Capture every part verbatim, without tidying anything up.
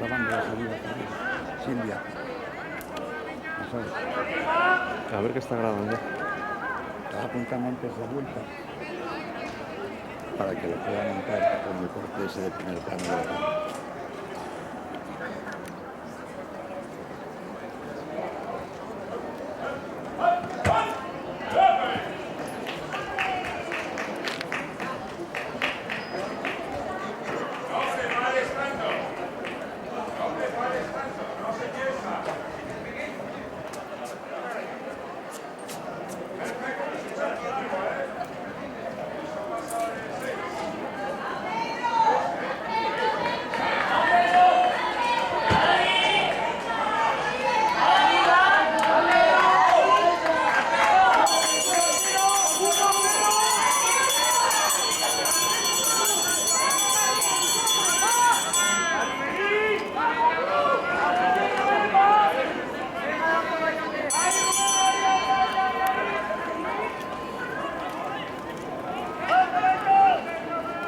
La banda de salida también. Silvia. Vamos a ver. A ver que está grabando. Estaba apuntando antes la vuelta para que lo pueda montar con el corte ese del primer plano de la banda.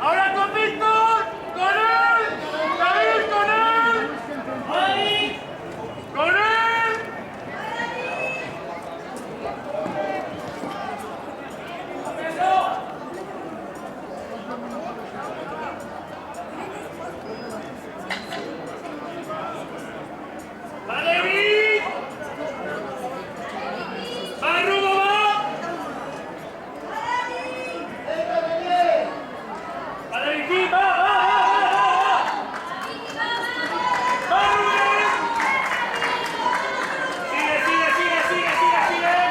Ahora con Víctor, con él, David, con él, con él. ¡Va, David! ¡Va, Rubo, va! ¡Va, David, va, va, va! ¡Va, Rubo, David! ¡Sigue, sigue, sigue, sigue, sigue, sigue!